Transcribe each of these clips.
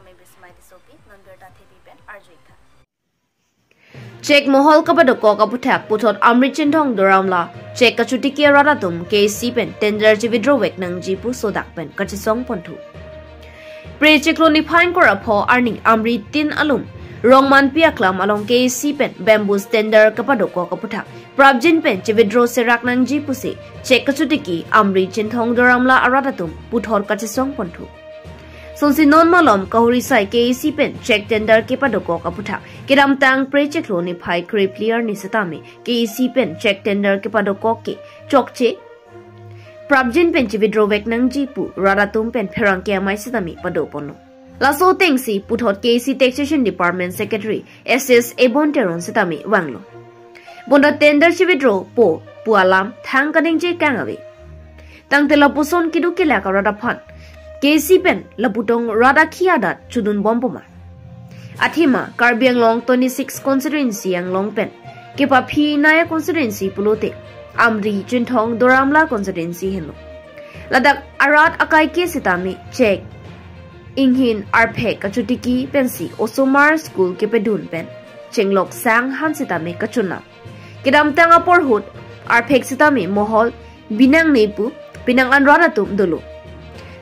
Samir Bismai Disopi Nonbirta Thepi pen Arjuitha Check mohol kapadoko kaputhak puthot amrit chinthong doramla check kachutiki radatum KC pen tender chividrowek nangji pu sodak pen kachisong ponthu pre chekloni phain kora pho arning amrit tin alum rongman piaklam along KC pen bamboo tender kapadoko kaputhak prabjin pen chividro serak nangji pusi check kachutiki amrit chinthong doramla aradatum puthor kachisong ponthu Sonsi non malom kahuri sai KC pen check tender ke padoko kaputha kiram tang pre check lo ni phai kre player ni satami KC pen check tender ke padoko ke chokche prabjin pen chividro vek nangji pu radatum pen pherang ke amai satami padopono laso tengsi puthot KC taxation department secretary SS Ebon Teron satami wanglo bonda tender chividro po pualam thang kaning je kangawe tangtela poson kidu kela karada phan KC pen laputong rada khiadat chudun bompoma athima Karbi Anglong 26 constituency Anglong pen kepa phi naya constituency pulote amri chinthong doramla constituency heno ladak arat akai ke sitami check inghin arphe kachutiki pensi osomar school kepedun pen chenglok sang han sitami kachuna kidam tanga porhut arphek sitami mohol binang nepu pinang an radatum dolo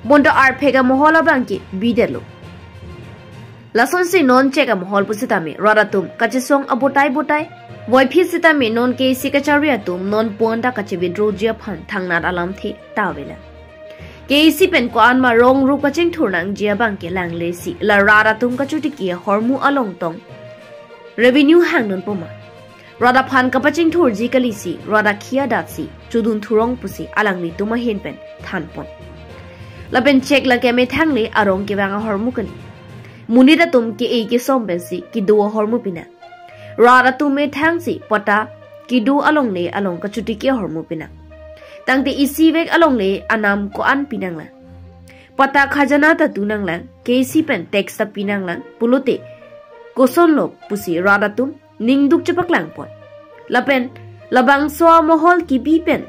bonda arphega mohola bangki bidelo lason si non cheka mohol pusitami radatum kachisong abotai botai voiphi sitami non ke sikacharia tum non ponda kachividro jia phan thangnat alam thi tawela KC pen ko anma rong ru kaching thurnang jia bangki langle si la radatum kachutiki hormu along tong revenue hangnon poma rada phan kapaching thur ji kalisi rada khia datsi chudun thurong pusi alangli tuma hen pen thanpon lapen check la ke me thangle arong ke banga hormu kani munira tum ke ei ke sombensi ki do hormu pina rada tum me thangsi pata ki do along le along ka chuti ke hormu pina tangte isi vek along le anam ko an pinang la pata khajana ta tunang la KC pen tax ta pinang la pulote koson lok pusi rada tum ningduk chapaklang pon lapen labang soa mohol ki bi pen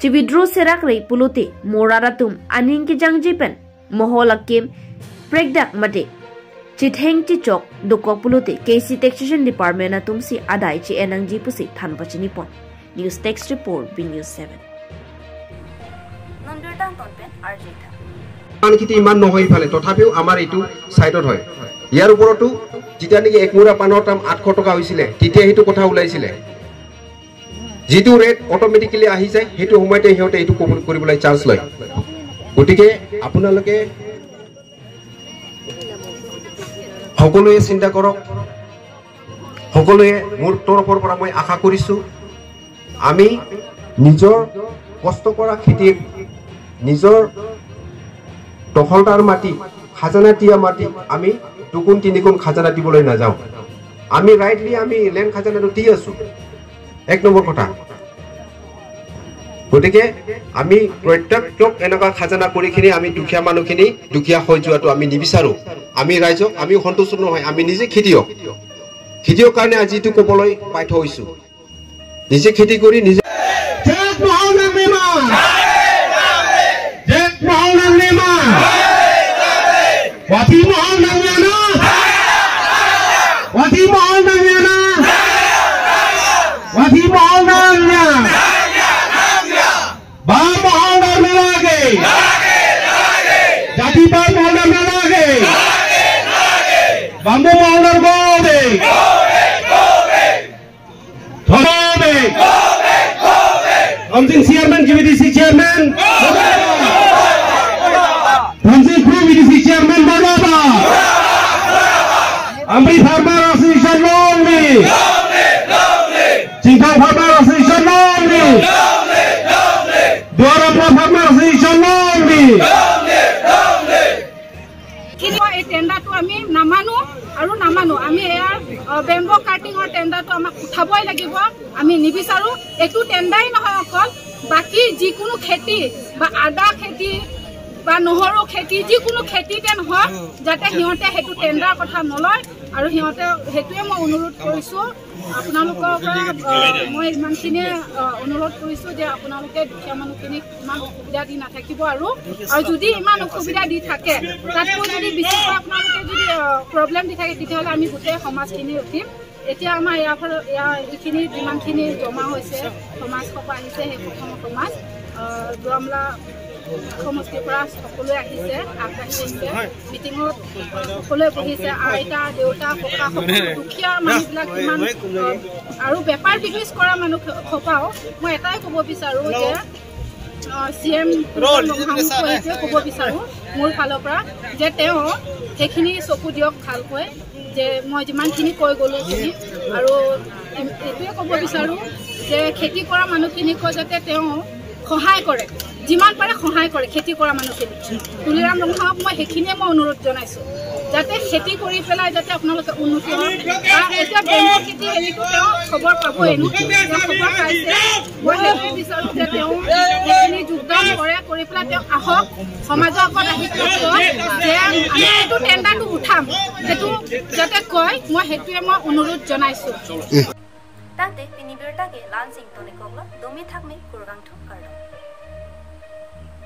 chividro serak rei pulote moraratum aning ki jangji pen mohola kem prekdak mate chitheng chi chok dokok pulote KC taxation department atum si adai chi enang ji pusi thanpachini pon news text report B news 7 Nonbirta ton pen Arjitha পান খেতি ইমান নহয় ইফালে তথাপিও আমাৰ এইটো সাইডত হয় ইয়াৰ ওপৰতো যেতিয়া নেকি একমূৰা পানৰ দাম 800 টকা হৈছিলে তেতিয়া সেইটো কথা ওলাইছিলে যিটো ৰেট অটোমেটিকেলি আহি যায় সেইটো সময়তে সিহঁতে এইটো কৰিবলৈ চান্স লয় গতিকে আপোনালোকে সকলোৱে চিন্তা কৰক সকলোৱে মোৰ তৰফৰ পৰা মই আশা কৰিছোঁ আমি নিজৰ কষ্ট কৰা খেতিৰ নিজৰ দখলদাৰ মাটি খাজানা দিয়া মাটি আমি দুগুণ তিনিগুণ খাজানা দিবলৈ নাযাওঁ আমি ৰাইটলি আমি লেণ্ড খাজানাটো দি আছোঁ এক নম্বৰ কথা গতিকে আমি প্ৰত্যেকটোক এনেকুৱা খাজানা কৰিখিনি আমি দুখীয়া মানুহখিনি দুখীয়া হৈ যোৱাটো আমি নিবিচাৰোঁ আমি ৰাইজক আমি সন্তুষ্ট নহয় আমি নিজে খেতিয়ক খেতিয়ক কাৰণে আজি এইটো ক'বলৈ বাধ্য হৈছোঁ নিজে খেতি কৰি নিজে Bamboo Moholder go back! Go back! Kamsing chairman, GVDC chairman. Kamsing crew VDC chairman Baba. Amri Farmer Association Longli. Chingthang Farmer Association Longli. Duarapla Farmer Association Longli. এই টেণ্ডাৰটো আমি নামানো আৰু নামানো আমি এয়া বেম্বো কাটিঙৰ টেণ্ডাৰটো আমাক উঠাবই লাগিব আমি নিবিচাৰো এইটো টেণ্ডাই নহয় অকল বাকী যিকোনো খেতি বা আদা খেতি বা নহৰু খেতি যিকোনো খেতিতে নহয় যাতে সিহঁতে সেইটো টেণ্ডাৰ কথা নলয় আৰু সিহঁতে সেইটোৱে মই অনুৰোধ কৰিছোঁ। আপোনালোকৰ পৰা মই ইমানখিনিয়ে অনুৰোধ কৰিছোঁ যে আপোনালোকে দুখীয়া মানুহখিনিক ইমান অসুবিধা দি নাথাকিব। আৰু যদি ইমান অসুবিধা দি থাকে, তাতকৈ যদি বেছিকৈ আপোনালোকে যদি প্ৰব্লেম দি থাকে, তেতিয়াহ'লে আমি গোটেই সমাজখিনি উঠিম। এতিয়া আমাৰ ইয়াৰ ফালৰ ইয়াৰ এইখিনি যিমানখিনি জমা হৈছে, সমাজ সভা আহিছে, সেই প্ৰথম সমাজ দৰমলা সমষ্টিৰ পৰা সকলোৱে আহিছে, আগবাঢ়ি আহিছে, মিটিঙত সকলোৱে বহিছে, আইতা দেউতা ককা সকলো দুখীয়া মানুহবিলাক ইমান আৰু বেপাৰ বিজনেছ কৰা মানুহ সোপাও। মই এটাই ক'ব বিচাৰোঁ যে চি এম এইটোৱে ক'ব বিচাৰোঁ মোৰ ফালৰ পৰা যে তেওঁ সেইখিনি চকু দিয়ক ভালকৈ, যে মই যিমানখিনি কৈ গ'লোঁ সেইখিনি। আৰু এইটোৱে ক'ব বিচাৰোঁ যে খেতি কৰা মানুহখিনিকো যাতে তেওঁ সহায় কৰে, যিমান পাৰে সহায় কৰে খেতি কৰা মানুহখিনি। তুলিৰাম ৰংহাঙক মই সেইখিনিয়ে মই অনুৰোধ জনাইছোঁ, যাতে খেতি কৰি পেলাই যাতে আপোনালোকে উন্নতি হওক। এতিয়া বেম্বু খেতি হেৰিটো তেওঁ খবৰ পাবই, তেওঁ খবৰ পাইছে। মই সেইটোৱে বিচাৰোঁ যে তেওঁ সেইখিনি যোগদান কৰে, কৰি পেলাই তেওঁ আহক সমাজৰ আগত, আহি পেলাই কওক যে আমি সেইটো টেণ্ডাৰটো উঠাম, সেইটো যাতে কয়, মই সেইটোৱে মই অনুৰোধ জনাইছোঁ। তাতে পিনিবিৰতাকে লালসিং তনে কগলা দমি থাকমে কুৰগাংঠু কাৰ্ড।